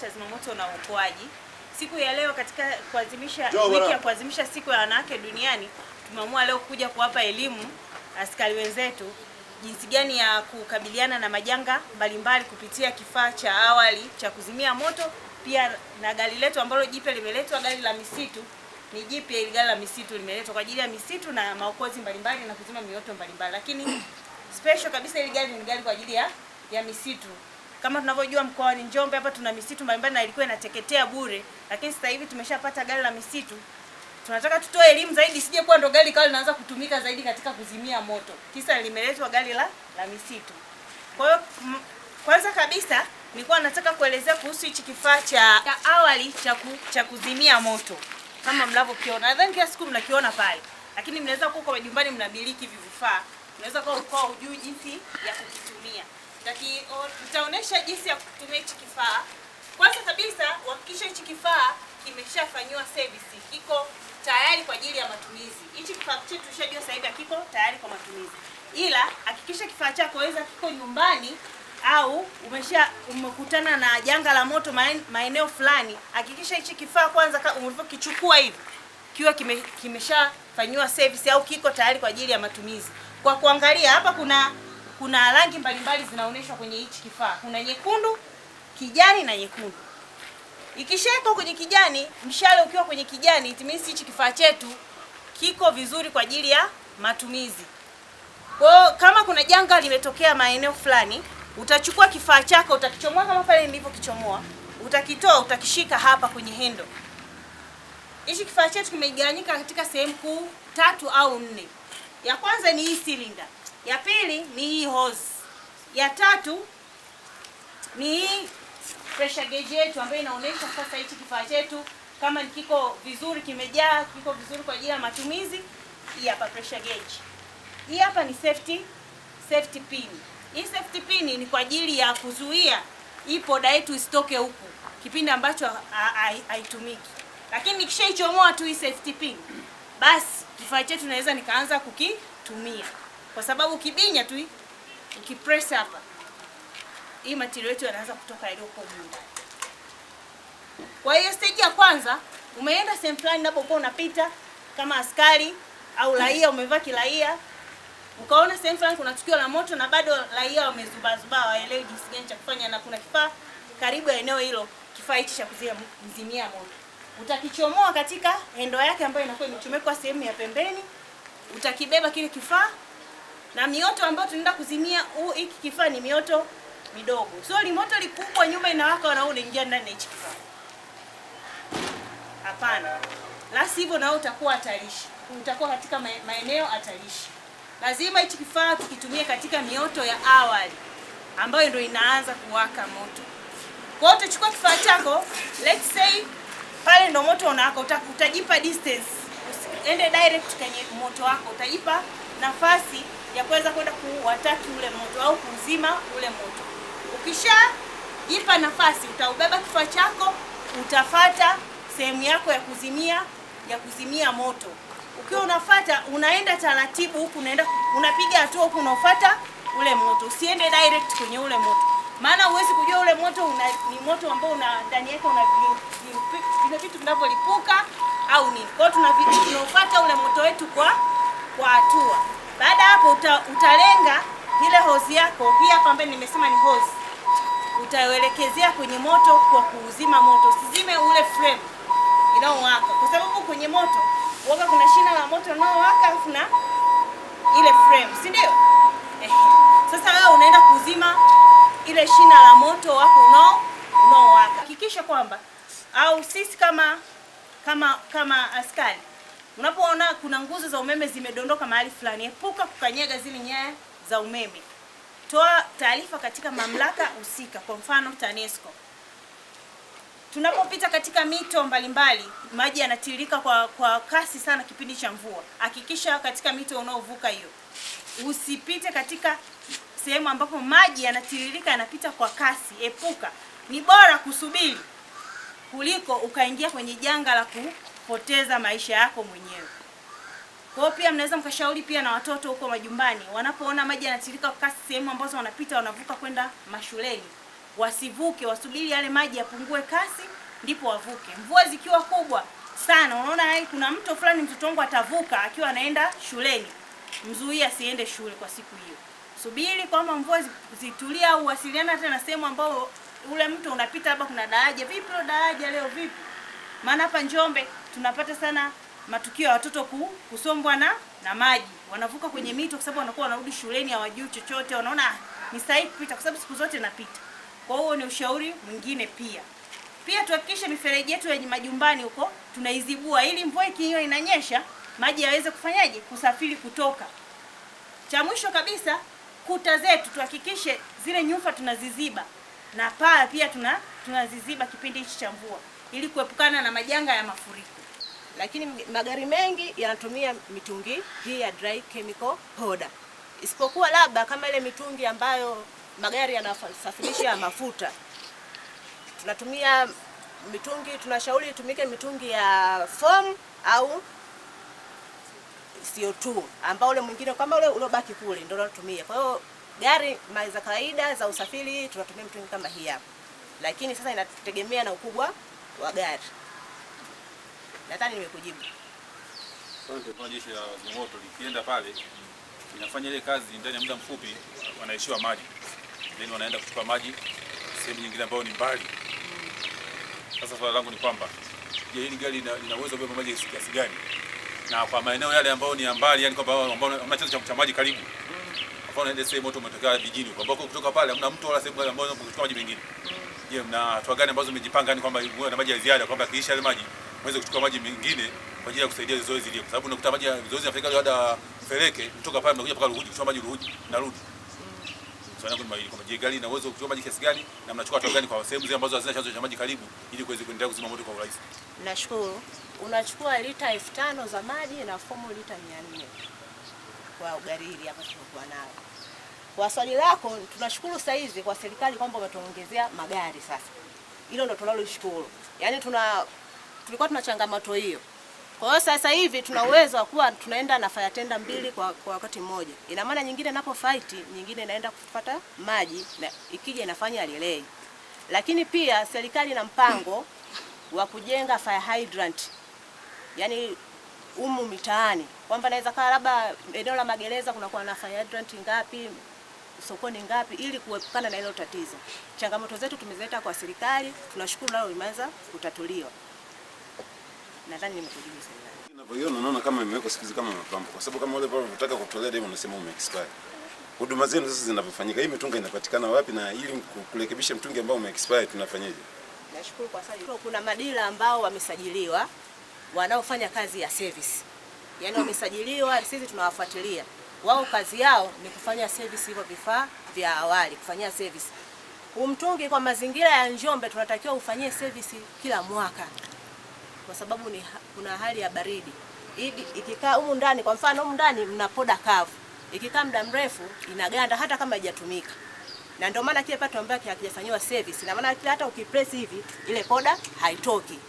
Jeshi la Zimamoto na Uokoaji. Siku ya leo katika kuadhimisha Njoo wiki bwana. Ya kuadhimisha siku ya wanawake duniani, tumeamua leo kuja kuwapa elimu askari wenzetu jinsi gani ya kukabiliana na majanga mbalimbali kupitia kifaa cha awali cha kuzimia moto, pia na gari letu ambalo jipya limeletwa, gari la misitu. Ni jipya ili gari la misitu limeletwa kwa ajili ya misitu na maokozi mbalimbali na kuzima mioto mbalimbali, lakini special kabisa ili gari ni gari kwa ajili ya misitu. Kama tunavyojua mkoani Njombe hapa tuna misitu mbalimbali na ilikuwa inateketea bure, lakini sasa hivi tumeshapata gari la misitu. Tunataka tutoe elimu zaidi, isije kuwa ndo gari kawa linaanza kutumika zaidi katika kuzimia moto, kisa limeletwa gari la misitu. Kwa hiyo kwanza kabisa nilikuwa nataka kuelezea kuhusu hichi kifaa cha awali cha kuzimia moto kama mnavyokiona. Nadhani kila siku mnakiona pale, lakini mnaweza kuwa kwa majumbani mnamiliki hivi vifaa, unaweza kuwa ukawa hujui jinsi ya kukitumia. Nitaonesha jinsi ya kutumia hichi kifaa. Kwanza kabisa uhakikishe hichi kifaa kimeshafanyiwa service, kiko tayari kwa ajili ya matumizi. Hichi kifaa chetu tushajua sasa hivi hakiko tayari kwa matumizi, ila hakikisha kifaa chako weza kiko nyumbani au umekutana na janga la moto maeneo fulani, hakikisha hichi kifaa kwanza ulivyokichukua hivi kiwa kimeshafanyiwa service au kiko tayari kwa ajili ya matumizi. Kwa kuangalia hapa kuna rangi mbalimbali zinaonyeshwa kwenye hichi kifaa. Kuna nyekundu, kijani na nyekundu. Ikishawekwa kwenye kijani, mshale ukiwa kwenye kijani, it means hichi kifaa chetu kiko vizuri kwa ajili ya matumizi. Kwa hiyo kama kuna janga limetokea maeneo fulani, utachukua kifaa chako, utakichomoa kama pale nilivyokichomoa, utakitoa, utakishika hapa kwenye handle. Hichi kifaa chetu kimegawanyika katika sehemu kuu 3 au 4. Ya kwanza ni hii cylinder, ya pili ni hii hose, ya tatu ni hii pressure gauge yetu ambayo inaonyesha sasa hichi kifaa chetu kama kiko vizuri, kimejaa, kiko vizuri kwa ajili ya matumizi. Hii hapa pressure gauge. Hii hapa ni safety pin. Hii safety pin ni kwa ajili ya kuzuia hii poda yetu isitoke huku kipindi ambacho haitumiki. Lakini nikishaichomoa tu hii safety pin, basi kifaa chetu naweza nikaanza kukitumia. Kwa sababu ukibinya tu, ukipress hapa, hii material yetu yanaanza kutoka iliyokuwa humu ndani. Kwa hiyo stage ya kwanza, umeenda sehemu fulani unapokuwa unapita kama askari au raia, umevaa kiraia, ukaona sehemu fulani kuna tukio la moto na bado raia wamezubazuba, hawaelewi jinsi gani cha kufanya, na kuna kifaa karibu ya eneo hilo, kifaa hichi cha kuzimia moto. Utakichomoa katika hendo yake ambayo inakuwa imechomekwa sehemu ya pembeni, utakibeba kile kifaa, na mioto ambayo tunaenda kuzimia hiki kifaa ni mioto midogo. Sio limoto likubwa nyumba inawaka na wewe unaingia ndani ya hichi kifaa. Hapana. La sivyo na wewe utakuwa hatarishi. Utakuwa katika maeneo hatarishi. Lazima hichi kifaa tukitumie katika mioto ya awali ambayo ndio inaanza kuwaka moto. Kwa hiyo utachukua kifaa chako, let's say pale ndo moto unawaka, utajipa distance. Usiende direct kwenye moto wako, utajipa nafasi ya kuweza kwenda kuwataki ule moto au kuuzima ule moto. Ukishajipa nafasi, utaubeba kifaa chako, utafata sehemu yako ya kuzimia moto. Ukiwa unafuata, unaenda taratibu huku, unapiga hatua huku unafuata ule moto. Usiende direct kwenye ule moto. Maana huwezi kujua ule moto ni moto ambao una ndani yake una vile vitu vinavyolipuka au nini. Kwa hiyo tunafuata ule moto wetu kwa hatua. Baada hapo utalenga ile hose yako, hii hapa ambayo nimesema ni hose. Utauelekezea kwenye moto kwa kuuzima moto. Usizime ule frame inaowaka, kwa sababu kwenye moto huwaga kuna shina la moto linalowaka alafu na ile frame, si ndio? Sasa wewe unaenda kuzima ile shina la moto wako unaowaka. Hakikisha kwamba au sisi kama askari, unapoona kuna nguzo za umeme zimedondoka mahali fulani, epuka kukanyaga zile nyaya za umeme. Toa taarifa katika mamlaka husika, kwa mfano TANESCO. Tunapopita katika mito mbalimbali, maji yanatiririka kwa kasi sana kipindi cha mvua. Hakikisha katika mito unaovuka hiyo, usipite katika sehemu ambapo maji yanatiririka yanapita kwa kasi. Epuka. Ni bora kusubiri kuliko ukaingia kwenye janga la kupoteza maisha yako mwenyewe. Kwa hiyo pia mnaweza mkashauri pia na watoto huko majumbani, wanapoona maji yanatiririka kwa kasi sehemu ambazo wanapita wanavuka kwenda mashuleni, Wasivuke, wasubiri yale maji yapungue kasi ndipo wavuke. Mvua zikiwa kubwa sana, unaona hai kuna mto fulani mtoto wangu atavuka akiwa anaenda shuleni, mzuie asiende shule kwa siku hiyo. Subiri kwamba mvua zitulie, au wasiliana hata na sehemu ambao ule mto unapita, labda kuna daraja. Vipi hilo daraja leo vipi? Maana hapa Njombe tunapata sana matukio ya watoto kusombwa na maji. Wanavuka kwenye mito kwa sababu wanakuwa wanarudi shuleni hawajui chochote, wanaona ni sahihi kupita kwa sababu siku zote napita. Kwa hiyo ni ushauri mwingine pia. Pia tuhakikishe mifereji yetu ya majumbani huko tunaizibua ili mvua ikiwa inanyesha maji yaweze kufanyaje? Kusafiri kutoka. Cha mwisho kabisa, kuta zetu tuhakikishe zile nyufa tunaziziba na paa pia tunaziziba kipindi hichi cha mvua ili kuepukana na majanga ya mafuriko. Lakini magari mengi yanatumia mitungi hii ya dry chemical powder. Isipokuwa labda kama ile mitungi ambayo magari yanasafirisha mafuta. Tunatumia mitungi, tunashauri itumike mitungi ya foam au CO2 ambao ule mwingine kama ule uliobaki kule ndio tunatumia. Kwa hiyo gari za kawaida za usafiri tunatumia mitungi kama hii hapa. Lakini sasa inategemea na ukubwa wa gari. Nadhani nimekujibu. Asante. Jeshi la Zimamoto likienda pale inafanya ile kazi ndani ya muda mfupi, wanaishiwa maji. Then wanaenda kuchukua maji sehemu nyingine ambayo ni mbali. Sasa swali langu ni kwamba je, hili gari lina uwezo kubeba maji kiasi gani? Na kwa maeneo yale ambayo ni mbali, yani kwamba ambao hamna chanzo cha maji karibu. Kwa mfano ile sehemu moto umetokea vijijini huko ambako kutoka pale hamna mtu wala sehemu ambayo unaweza kuchukua maji mengine. Je, mna hatua gani ambazo mmejipanga yani kwamba muwe na maji ya ziada kwamba kiisha yale maji muweze kuchukua maji mengine kwa ajili ya kusaidia zoezi lile, kwa sababu unakuta maji ya zoezi yanafika hadi Mfeleke, kutoka pale mnakuja mpaka Ruhuji kuchukua maji Ruhuji narudi. Swali langu ni mawili, kwamba je, gari ina uwezo kuchukua maji kiasi gani na mnachukua hatua gani kwa sehemu zile ambazo hazina chanzo cha maji karibu ili kuweza kuendelea kuzima moto kwa urahisi? Nashukuru. Unachukua lita 5000 za maji na fomu lita 400 kwa gari hili hapa tunakuwa nayo. Kwa swali lako, tunashukuru sasa hizi kwa serikali kwamba wametuongezea magari sasa. Hilo ndo tunaloshukuru. Yaani tulikuwa tuna changamoto hiyo. Kwa hiyo sasa hivi tuna uwezo wa kuwa tunaenda na fire tender mbili kwa wakati mmoja. Ina maana nyingine inapo fight, nyingine inaenda kupata maji na ikija inafanya relay. Lakini pia serikali ina mpango wa kujenga fire hydrant. Yaani umu mitaani kwamba naweza kaa labda eneo la magereza kuna kuwa na fire hydrant ngapi, sokoni ngapi, ili kuepukana na hilo tatizo. Changamoto zetu tumezileta kwa serikali, tunashukuru nalo limeanza kutatuliwa. Nadhani nimekujibu swali lako. Ninavyoiona naona kama imewekwa siku hizi kama mapambo, kwa sababu kama wale pale wanataka kutolea demo unasema ume expire. Huduma zenu sasa zinavyofanyika, hii mitungi inapatikana wapi na ili kurekebisha mtungi ambao ume expire tunafanyaje? Nashukuru kwa swali. Kuna madila ambao wamesajiliwa wanaofanya kazi ya service. Yaani wamesajiliwa, sisi tunawafuatilia. Wao kazi yao ni kufanya service hivyo vifaa vya awali, kufanyia service. Huu mtungi kwa mazingira ya Njombe tunatakiwa ufanyie service kila mwaka. Kwa sababu ni kuna hali ya baridi. Ikikaa humu ndani, kwa mfano humu ndani mna poda kavu. Ikikaa muda mrefu inaganda hata kama haijatumika. Na ndio maana kile pato ambacho hakijafanywa service, na maana hata ukipress hivi ile poda haitoki.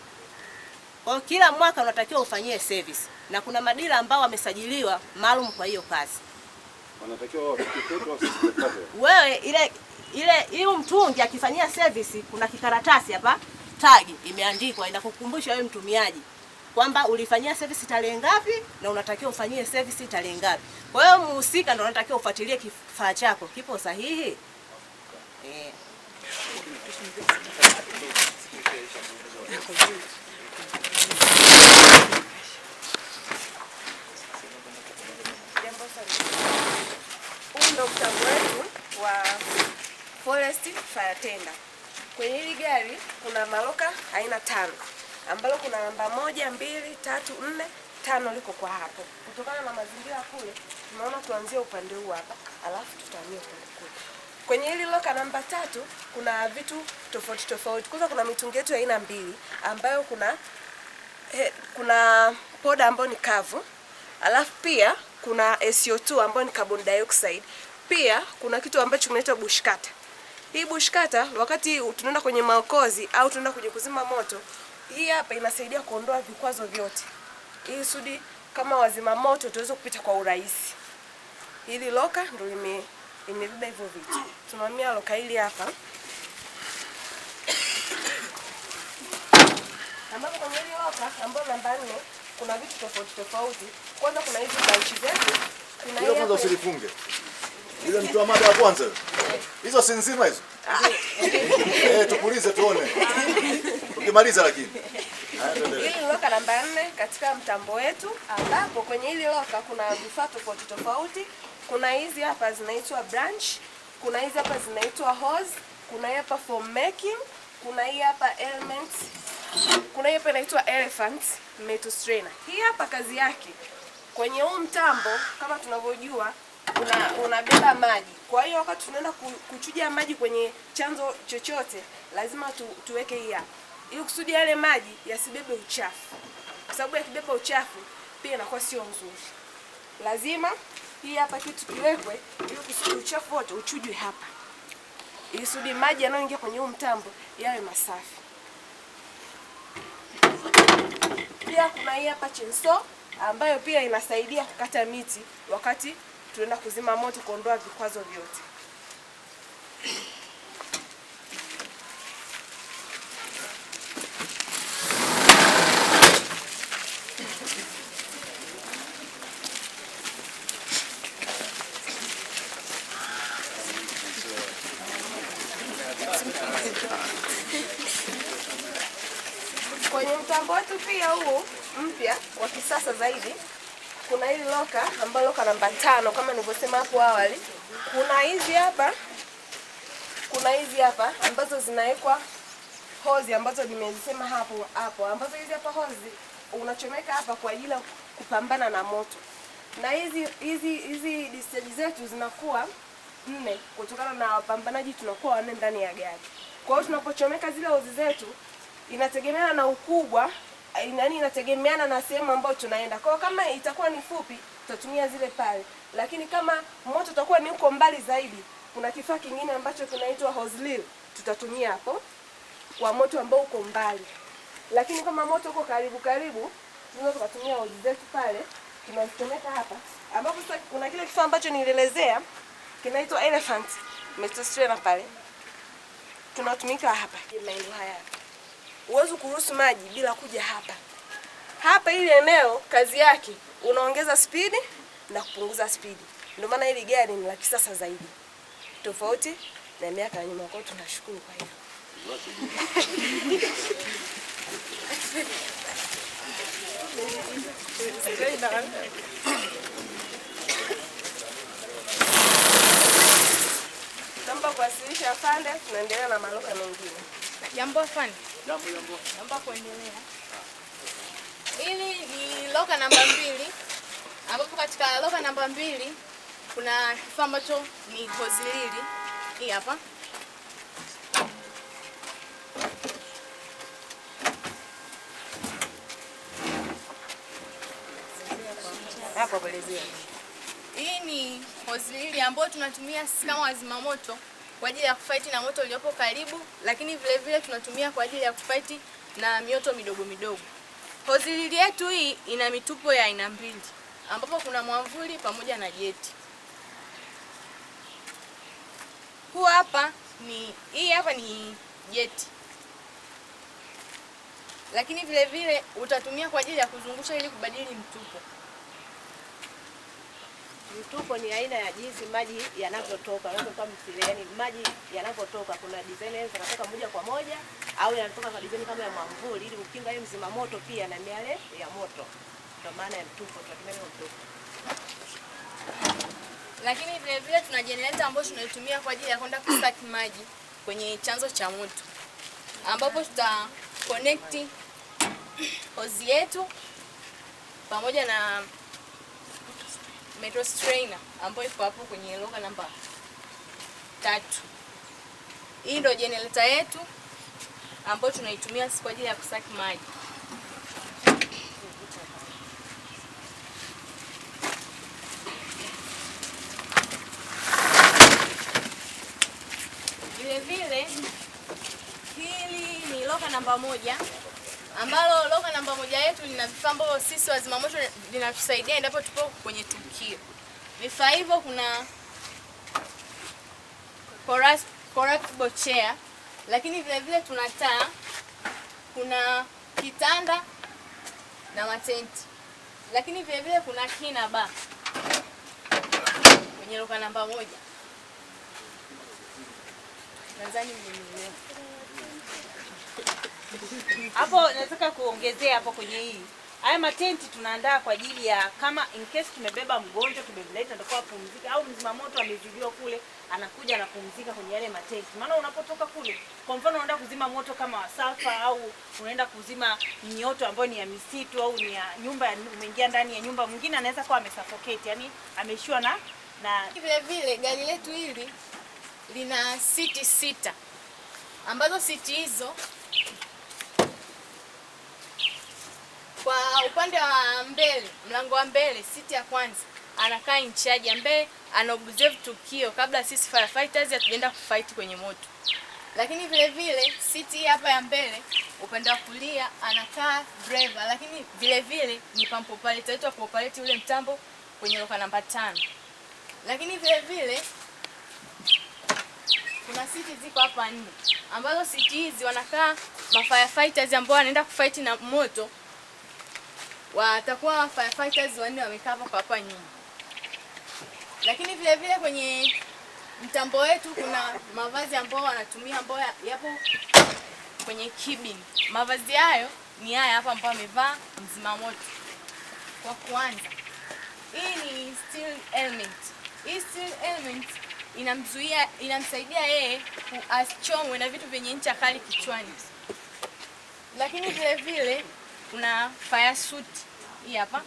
Kwa kila mwaka unatakiwa ufanyie service. Na kuna madila ambao wamesajiliwa maalum kwa hiyo kazi. Wanatakiwa wao wafike kwetu au sisi tupate? Wewe ile hiyo mtungi akifanyia service kuna kikaratasi hapa tag imeandikwa inakukumbusha wewe mtumiaji kwamba ulifanyia service tarehe ngapi na unatakiwa ufanyie service tarehe ngapi. Kwa hiyo muhusika ndio unatakiwa ufuatilie kifaa chako kipo sahihi. Huu ndo mtambo wetu wa Forest Fire Tender. Kwenye hili gari kuna maloka aina 5 ambalo kuna namba 1, 2, 3, 4, 5 liko kwa hapo. Kutokana na mazingira kule tunaona tuanzie upande huu hapa, alafu tutahamia upande kule. Kwenye hili loka namba 3 kuna vitu tofauti tofauti. Kwanza kuna mitungi yetu aina 2 ambayo kuna poda ambayo ni kavu. Alafu pia kuna SO2 ambayo ni carbon dioxide. Pia kuna kitu ambacho kinaitwa bushkata. Hii bushkata wakati tunaenda kwenye maokozi au tunaenda kwenye kuzima moto, hii hapa inasaidia kuondoa vikwazo vyote. Ili sudi kama wazima moto tuweze kupita kwa urahisi. Hili loka ndio limebeba hivyo vitu. Tunahamia loka hili hapa. Ambapo kwenye hili loka ambayo namba 4 kuna vitu tofauti tofauti. Kwanza kuna hizi branch zetu. Kuna Ile kwanza usilifunge. Ile mtu wa mada ya kwanza. Hizo si nzima hizo. Tupulize tuone. Ukimaliza lakini. Hili ni loka namba 4 katika mtambo wetu, ambapo kwenye hili loka kuna vifaa tofauti tofauti. Kuna hizi hapa zinaitwa branch, kuna hizi hapa zinaitwa hose, kuna hii hapa for making, kuna hii hapa elements, kuna hii hapa inaitwa elephant metal strainer. Hii hapa kazi yake kwenye huu mtambo kama tunavyojua unabeba maji. Kwa hiyo wakati tunaenda kuchuja maji kwenye chanzo chochote lazima tuweke hii hapa ili kusudi yale maji yasibebe uchafu. Kwa sababu yakibeba uchafu pia inakuwa sio nzuri. Lazima hii hapa kitu kiwekwe ili kusudi uchafu wote uchujwe hapa, ili kusudi maji yanayoingia kwenye huu mtambo yawe masafi. Pia kuna hii hapa chainsaw ambayo pia inasaidia kukata miti wakati tunaenda kuzima moto, kuondoa vikwazo vyote. Kwenye mtambo wetu pia huu mpya wa kisasa zaidi kuna hili loka ambalo loka namba 5 kama nilivyosema hapo awali. Kuna hizi hapa, kuna hizi hapa ambazo zinawekwa hozi ambazo nimezisema hapo hapo, ambazo hizi hapa hozi unachomeka hapa kwa ajili ya kupambana na moto. Na hizi discharge zetu zinakuwa 4 kutokana na wapambanaji tunakuwa 4 ndani ya gari. Kwa hiyo tunapochomeka zile hozi zetu inategemeana na ukubwa, yani inategemeana na sehemu ambayo tunaenda. Kwa kama itakuwa ni fupi tutatumia zile pale, lakini kama moto utakuwa ni uko mbali zaidi kuna kifaa kingine ambacho kinaitwa hose reel tutatumia hapo kwa moto ambao uko mbali. Lakini kama moto uko karibu karibu tunaweza tukatumia hose zetu pale tunazichomeka hapa, ambapo sasa kuna kile kifaa ambacho nilielezea kinaitwa elephant metal strainer pale tunatumika hapa maeneo haya. Huwezi kuruhusu maji bila kuja hapa. Hapa ili eneo kazi yake unaongeza spidi na kupunguza spidi. Ndio maana hili gari ni la kisasa zaidi, tofauti na miaka ya nyuma. Kwa hiyo tunashukuru kwa hiyo. Naomba kuwasilisha afande, tunaendelea na maloka mengine. Jambo afande. Jambo jambo. Naomba kuendelea. Hili ni loka namba 2, ambapo katika loka namba 2 kuna kifaa ambacho ni hose reel. Hii hapa. Hapo kuelezea. Hii ni hose reel ambayo tunatumia sisi kama wazima moto kwa ajili ya kufight na moto uliopo karibu, lakini vile vile tunatumia kwa ajili ya kufight na mioto midogo midogo. Hose reel yetu hii ina mitupo ya aina 2, ambapo kuna mwamvuli pamoja na jeti. Huu hapa ni hii hapa ni jeti. Lakini vile vile utatumia kwa ajili ya kuzungusha ili kubadili mtupo. Mtupo ni aina ya jinsi maji yanavyotoka, yanavyotoka mfileni, maji yanavyotoka. Kuna design yanatoka moja kwa moja au yanatoka kwa design kama ya mwamvuli ili kukinga yeye mzima moto pia na miale ya moto. Ndio maana ya mtupo, tunatumia mtupo. Lakini vile vile tuna generator ambayo tunaitumia kwa ajili ya kwenda kusaki maji kwenye chanzo cha moto, ambapo tuta connect hose yetu pamoja na metal strainer ambayo iko hapo kwenye loka namba 3. Hii ndio generator yetu ambayo tunaitumia kwa ajili ya kusaki maji. Vile vile hili ni loka namba 1, ambalo loka namba 1 yetu lina vifaa ambavyo sisi wazimamoto linatusaidia endapo tupo kwenye tukio. Vifaa hivyo kuna collapsible chair, lakini vile vile tuna taa, kuna kitanda na matenti. Lakini vile vile kuna kina ba kwenye loka namba 1. Nadhani mmenielewa. Hapo nataka kuongezea hapo kwenye hii. Haya matenti tunaandaa kwa ajili ya kama in case tumebeba mgonjwa tumemleta ndio kwa kupumzika, au mzima moto amezidiwa kule anakuja anapumzika kwenye yale matenti. Maana unapotoka kule, kwa mfano unaenda kuzima moto kama wa sulfa au unaenda kuzima mioto ambayo ni ya misitu au ni ya nyumba, umeingia ndani ya nyumba, mwingine anaweza kuwa amesuffocate, yani ameishiwa na vile vile gari letu hili lina siti 6 ambazo siti hizo kwa upande wa mbele, mlango wa mbele, siti ya kwanza anakaa in charge ambaye ana observe tukio kabla sisi firefighters hatujaenda kufight kwenye moto. Lakini vile vile siti hapa ya mbele upande wa kulia anakaa driver, lakini vile vile ni pump operator wetu wa kuoperate ule mtambo kwenye loka namba 5. Lakini vile vile kuna siti ziko hapa 4 ambazo siti hizi wanakaa ma firefighters ambao wanaenda kufight na moto. Watakuwa firefighters 4 wamekaa hapa kwa hapa nyuma. Lakini vile vile kwenye mtambo wetu kuna mavazi ambao wanatumia ambao yapo kwenye cabin. Mavazi hayo ni haya hapa ambao amevaa mzima moto. Kwa kuanza, hii ni steel element. Hii steel element inamzuia, inamsaidia yeye asichomwe na vitu vyenye ncha kali kichwani. Lakini vile vile kuna fire suit hii hapa.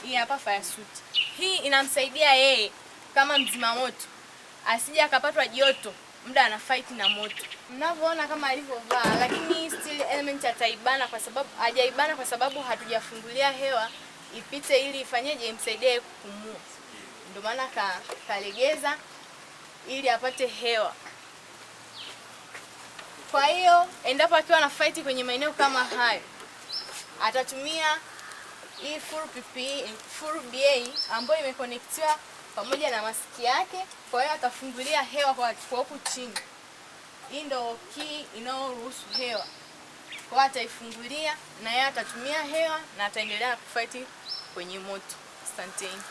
Hii hapa fire suit. Hii inamsaidia yeye kama mzima moto asije akapatwa joto muda ana fight na moto. Mnavyoona kama alivyovaa, lakini steel element ataibana kwa sababu hajaibana kwa sababu hatujafungulia hewa ipite ili ifanyeje imsaidie kupumua. Ndio maana kalegeza ili apate hewa. Kwa hiyo endapo akiwa na fight kwenye maeneo kama hayo atatumia hii full PPE, full BA ambayo imeconnectiwa pamoja na maski yake. Kwa hiyo atafungulia hewa kwa huku chini. Hii ndio key inayoruhusu hewa. Kwa hiyo ataifungulia na yeye atatumia hewa na ataendelea kufight kwenye moto. Asanteni.